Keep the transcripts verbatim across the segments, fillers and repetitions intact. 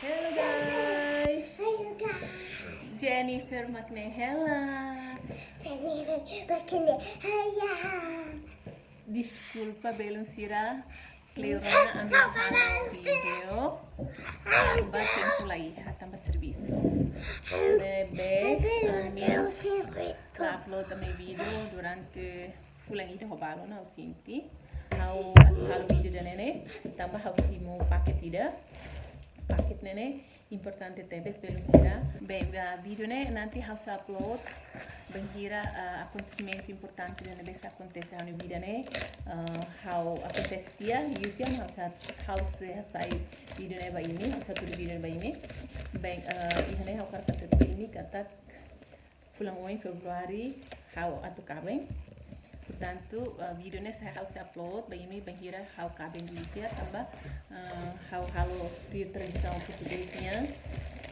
Hello guys. Hello guys. Jennifer mak ne'e hela. Jennifer mak ne'e hela. Deskulpa belun sira, kleur ona ami halo vídeo tanba tempu la iha, tanba servisu. Ne'ebé ami la upload ami-nia vídeo durante fulan ida ho balu ona, ha'u sente. Ha'u atu halo vídeo ida-ne'e ne'e tanba ha'u simu paket ida. Paket ne'e ne'e importante tebes belun sira. Bem, ah, vídeo ne'e nanti ha'u sei upload bainhira, ah, akontesimentu importante ida ne'ebé sei akontese ha'u-nia vida ne'e. Ah, ha'u akontese tiha, liu tiha, ha'u sei, ha'u sei hasai vídeo ne'e ba imi, ha'u sei hatudu vídeo ne'e ba imi. Bem, ah, iha ne'e ha'u hakarak hatudu ba imi katak fulan oin Fevereru ha'u atu kaben. Portantu, ah, vídeo ne'e sei ha'u sei upload ba imi bainhira ha'u kaben liu tiha tanba, ah, ha'u halo tuir tradisaun portugés nian.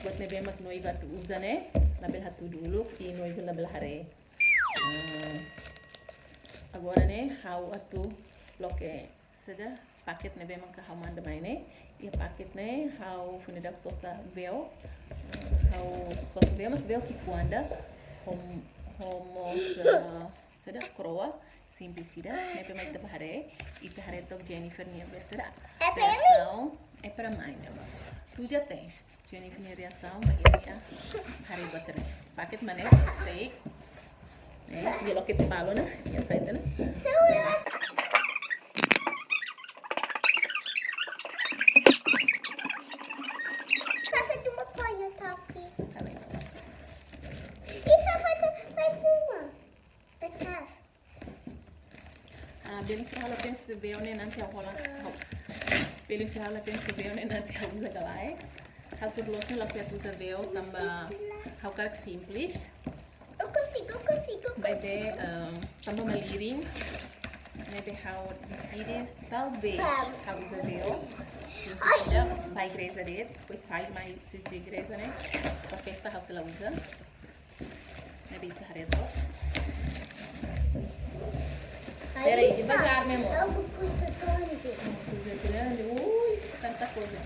Buat ne'ebé mak noiva atu uza ne'e, labele hatudu uluk, i noivu labele haree. Ah, agora ne'e ha'u atu loke saida, paket ne'ebé maka ha'u manda mai ne'e. Iha paket ne'e ha'u foin daudauk sosa véu. Ha'u sosa véu, mas véu ki'ikoan ida. Ho, ho mós, ah, saida, koroa simples ida. Ne'ebé mak ita bá haree. Ita haree took Jennifer nia be saida. É pra mim? Reasaun. É pra mãe, né, amor? Tu já tens. Jennifer nia reasaun bainhira nia haree buat sira-ne'e. Paket mak ne'e, sei. Eh, nia loke tiha balu ona, nia sai tiha ona. Passa de uma coisa, tá aqui. Tá bem. Isso vai ter mais uma. Atrás. Ah, belun sira, ha'u la hatene se véu ne'e nanti ha'u hola, ha'u. Belun sira, ha'u la hatene se véu ne'e nanti ha'u uza ka lae. Ha'u tuir loos ne'e lakohi atu uza véu tanba ha'u hakarak simples. Eu consigo, eu consigo, eu consigo. Maibé, ah, tanba malirin, ne'ebé ha'u deside, talvez, ha'u uza véu. Simples ida, bá igreja de'it, depois sai mai husi igreja ne'e. Ba festa ha'u sei la uza. Ne'ebé ita haree took. Peraí, devagar, meu amor. É uma coisa grande. Uma coisa grande. Ui, tanta coisa.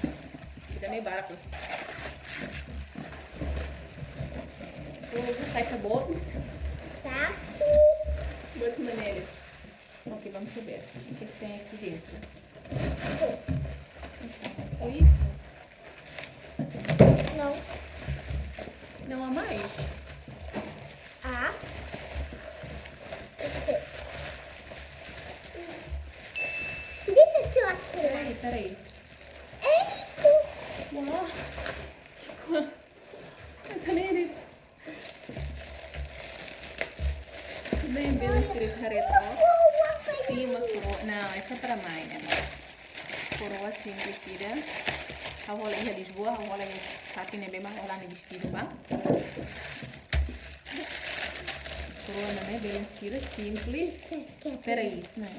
Fica meio barato. Vou buscar essa box. Tá aqui. Boa maneira. Ok, vamos saber o que tem aqui dentro. Só isso? Não. Não há mais? Ah. Deixa eu aqui. Peraí, peraí. É isso. Uau. Essa nem é. Bem, belun sira, haree took. Sim, uma coroa. Não, essa é pra mãe, né, amor? Koroa simples ida. Ha'u hola iha Lisboa, ha'u hola iha fatin ne'ebé mak ha'u hola ha'u-nia vestidu ba. Koroa ne'e, belun sira, simples. Peraí, isso não é.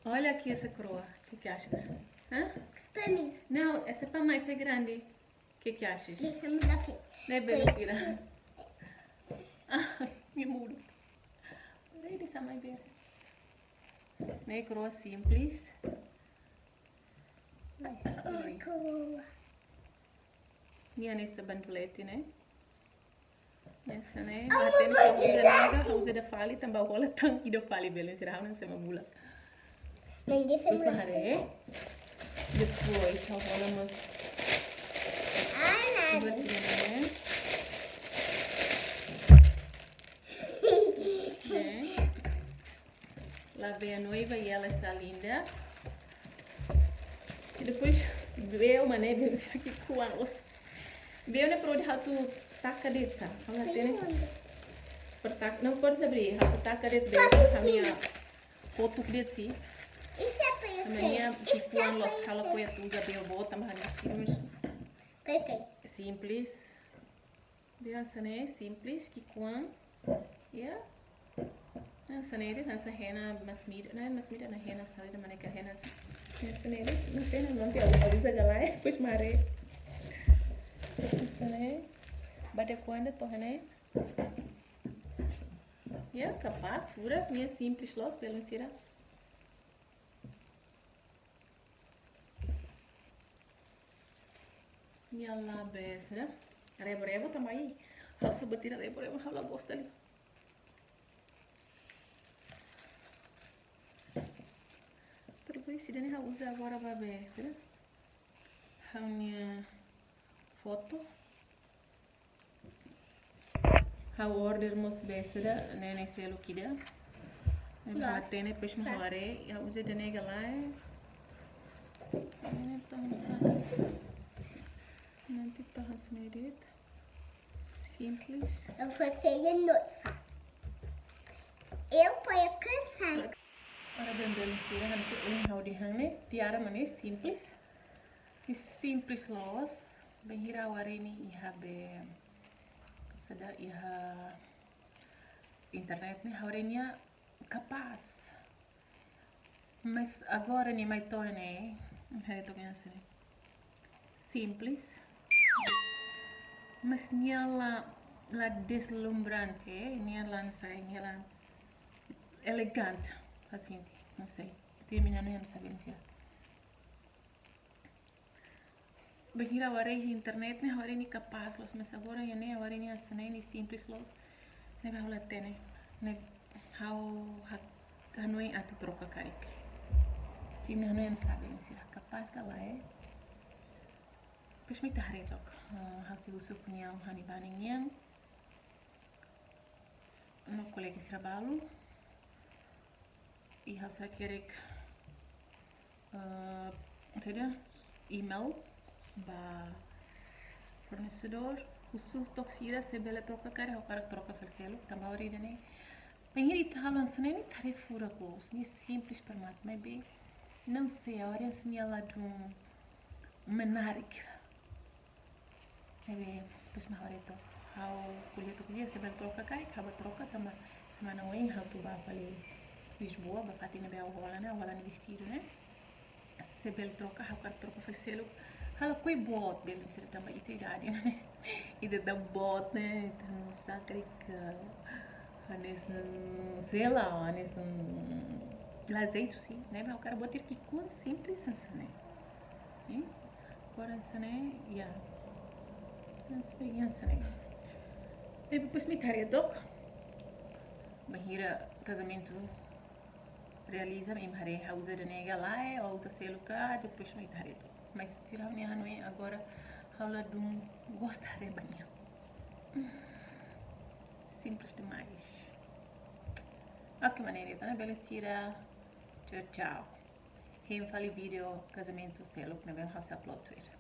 Olha aqui essa coroa. O que que acha? Hã? Pra mim. Não, essa é pra mãe, essa é grande. O que que achas? Deixa eu mudar aqui. Ne'e belun sira. Ai, me mudo. Peraí, deixa a mãe ver. Ne'e koroa simples. Ai, ai, koroa. Nia hanesan bandolete, né? Hanesan ne'e, ha'u la hatene se ha'u uza ne'e ka ha'u uza ida fali, tanba ha'u hola tan ida fali, belun sira, ha'u hanesan ema bula. Depois bá haree. Depois ha'u hola mós. Ah, nada. Buat sira-ne'e. Ne'e. La vê a noiva e ela está linda. I depois véu, maibé véu sira ki'ikoan loos. Véu ne'e para atu taka de'it sa. Ha'u la hatene. Para taka, não pode abrir. Para taka de'it véu. Ha'u-nia kotuk de'it si. Isso é pra eu. Ha'u-nia ki'ikoan loos, ha'u lakohi atu uza véu boot tanba ha'u-nia vestidu. Simples. Biasa ne'e simples, ki'ikoan. Ya. Hanesan ne'e de'it, hanesan hena masmida, ne'e masmida, ne'e hena saida, maneira hena. Hanesan ne'e de'it, não tem, não tem, ha'u uza ka lae, depois haree. Hanesan ne'e. Bá de'it kuandu to'o ne'e. Ya, kapás, furak, ne'e simples loos, belun sira. Nia la be sira rebo-rebo tanba ha'u só buat ida rebo-rebo ha'u la gosta liu. Depois ida-ne'e ha'u uza agora ba be sira ha'u-nia foto. Ha'u order mós be sira ne'e ne'e seluk ida. Ne'e ba Yes. Hatene, depois mak Yes. Haree, ha'u uza ida-ne'e ka lae. Ne'e to'o hanesan. Ne'e to'o hanesan ne'e de'it. Simples. Eu vou ser a noiva. Eu vou casar. Ora bem, belun sira, hanesan ohin ha'u dehan ne'e, tiara mak ne'e simples. I simples loos, bainhira ha'u haree nia iha be, saida, iha internet ne'e, ha'u haree nia kapás. Mas agora nia mai to'o ne'e, haree to'ok hanesan ne'e. Simples. Mas nia la, la deslumbrante, eh, nia la, não sei, nia la elegante, ha'u sente, não sei. Ita-nia hanoin, ha'u la sabe, não sei. Bainhira ha'u haree iha internet ne'e, ha'u haree nia kapás loos, mas agora iha ne'e, ha'u haree nia hanesan ne'e, nia simples loos. Ne'ebé ha'u la hatene, ne'e ha'u ha-, hanoin atu troka karik. Ita-nia hanoin, ha'u la sabe, não sei, kapás ka lae. Depois mak ita haree to'ok. Ah, ha'u sei husu opiniaun ha'u-nia banin nian. No kolega sira balu. I ha'u sei hakerek, eh, saida, email ba fornecedor. Husu to'ok sira se bele troka karik, ha'u hakarak troka fali seluk, tanba ha'u haree ida-ne'e. Bainhira ita halo hanesan ne'e, ita haree furak loos, nia simples para mate, maibé, não sei, ha'u haree hanesan nia ladún menarik. Ne'ebé, depois mak ha'u haree to'ok. Ha'u ko'alia to'ok sira se bele troka karik, ha'u bá troka tanba semana oin ha'u atu bá fali Lisboa, bá fatin ne'ebé ha'u hola ne'e, ha'u hola nia vestidu ne'e. Se bele troka, ha'u hakarak troka fali seluk. Ha'u lakohi boot, belun sira, tanba ita idade ne'e. Ita atu boot ne'e, ita hanesan karik, hanesan, sei lá, hanesan la jeitu, sin. Ne'ebé ha'u hakarak buat ida ki'ikoan simples hanesan ne'e. Ih, agora hanesan ne'e, ya. Hanesan ne'e, hanesan ne'e. Ne'ebé depois mak ita haree to'ok. Bainhira kazamentu realiza, mak ita haree ha'u uza ida-ne'e ka lae, ha'u uza seluk ka, depois mak ita haree to'ok. Mas tuir ha'u-nia hanoin agora, ha'u ladún gosta haree ba nia. Simples demais. Ok, maneira, entaun, belun sira. Tchau, tchau. Hein fali vídeo kazamentu seluk ne'ebé ha'u sei upload tuir.